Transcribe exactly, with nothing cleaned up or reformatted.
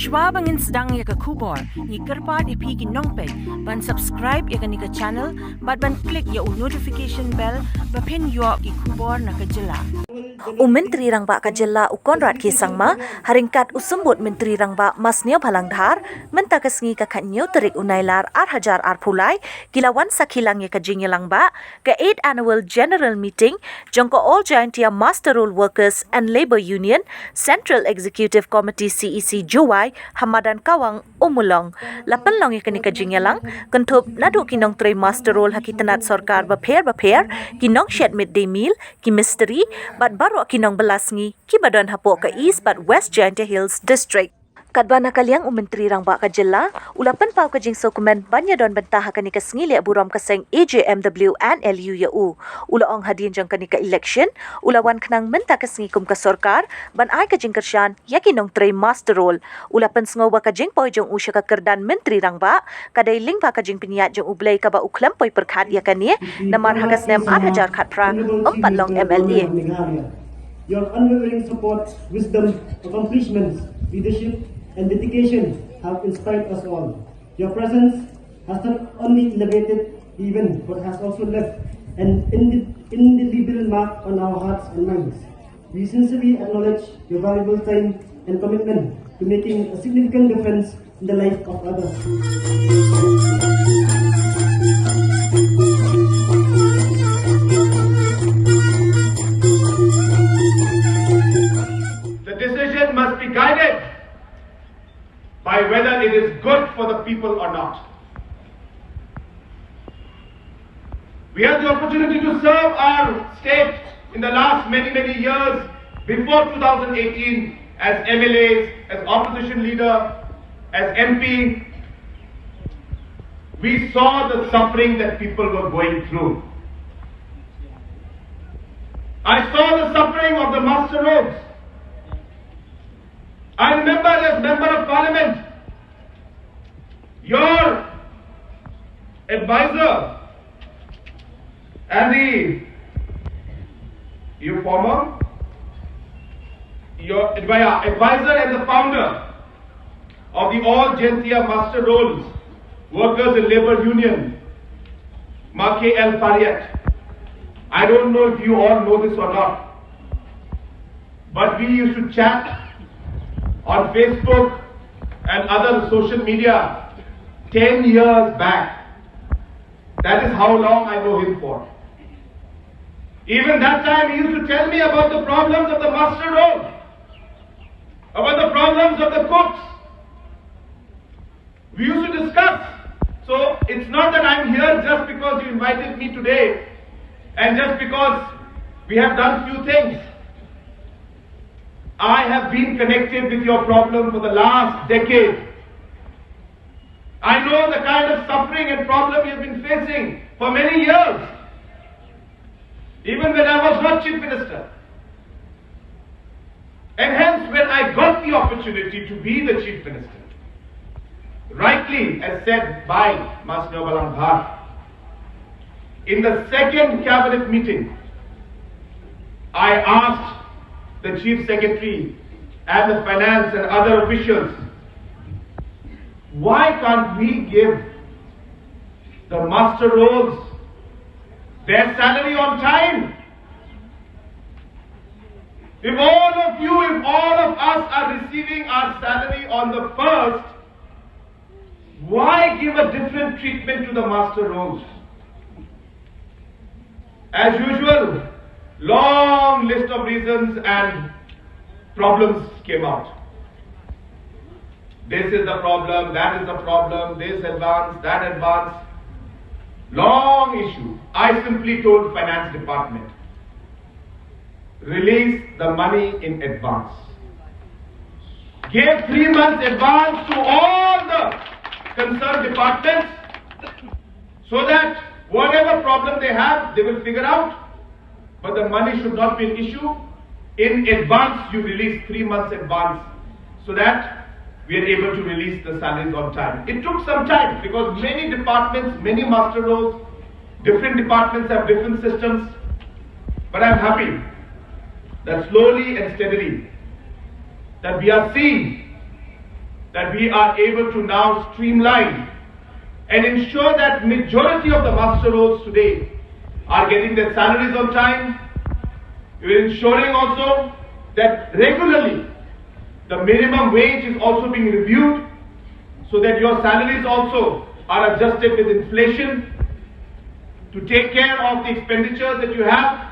Shwa ba ngin sdang ïa ka khubor, ngi kyrpad ïa phi ki nongpeit ban subscribe ïa kane ka channel bad ban click ïa u notification bell ba phin ïoh ki khubor na ka jylla. U Myntri Rangbah ka jylla u Conrad K Sangma, ha ryngkat u Symbud Myntri Rangbah Ma Sniawbhalang Dhar, mynta ka sngi ka khathynñiew tarik u Nailar ar hajar arphew lai, ki la wan sakhi lang ïa ka jingïalang ba ka eighth Annual General Meeting jong ka All Jaintia Muster Roll Workers and Labour Union, Central Executive Committee C E C Jowai, ha madan Kawang, Ummulong. La pynlong ïa kane ka jingïalang kynthup naduh ki nongtrei muster roll ha ki tnat sorkar bapher bapher, ki nongshet mid day meal, ki mistri, bad baroh ki nongbylla sngi kiba don hapoh ka East bad West Jaintia Hills District. Katba na ka liang u Myntri Rangbah ka jylla u la pynpaw ka jingsngewkmen ban ïadon bynta ha kane ka sngi leh burom ka seng A J M W and L U ïa u. U la ong hadien jong kane ka election u la wan khnang mynta ka sngi kum ka sorkar ban ai ka jingkyrshan ïa ki nongtrei muster roll. U la pynsngew ba ka jingpoi jong u sha ka kyrdan Myntri Rangbah ka dei lyngba ka jingpynïaid jong U Blei kaba u khlem poi pyrkhat ïa kane, namar ha ka snem ar hajar khatphra um pat long M L A. Your unwavering support, wisdom, accomplishments, leadership, and dedication have inspired us all. Your presence has not only elevated the event but has also left an inde- indelible mark on our hearts and minds. We sincerely acknowledge your valuable time and commitment to making a significant difference in the life of others. The decision must be guided by whether it is good for the people or not. We had the opportunity to serve our state in the last many, many years before two thousand eighteen as M L As, as opposition leader, as M P. We saw the suffering that people were going through. I saw the suffering of the muster roads. I remember as Member of Parliament, your advisor and the, your former, your advi- advisor and the founder of the All Jaintia Muster Rolls Workers and Labour Union, Ma K L Pariat. I don't know if you all know this or not, but we used to chat on Facebook and other social media ten years back. That is how long I know him for. Even that time, he used to tell me about the problems of the muster roll, about the problems of the cooks. We used to discuss. So it's not that I'm here just because you invited me today and just because we have done few things. I have been connected with your problem for the last decade. I know the kind of suffering and problem you've been facing for many years, even when I was not Chief Minister. And hence, when I got the opportunity to be the Chief Minister, rightly as said by Ma Sniawbhalang Dhar, in the second cabinet meeting, I asked the Chief Secretary and the finance and other officials, why can't we give the muster rolls their salary on time? If all of you, if all of us are receiving our salary on the first, why give a different treatment to the muster rolls? As usual, long list of reasons and problems came out. This is the problem, that is the problem, this advance, that advance. Long issue. I simply told finance department, release the money in advance. Give three months advance to all the concerned departments so that whatever problem they have, they will figure out. But the money should not be an issue. In advance, you release three months advance so that we are able to release the salaries on time. It took some time because many departments, many muster rolls, different departments have different systems. But I'm happy that slowly and steadily that we are seeing that we are able to now streamline and ensure that majority of the muster rolls today are getting their salaries on time. We're ensuring also that regularly the minimum wage is also being reviewed so that your salaries also are adjusted with inflation to take care of the expenditures that you have.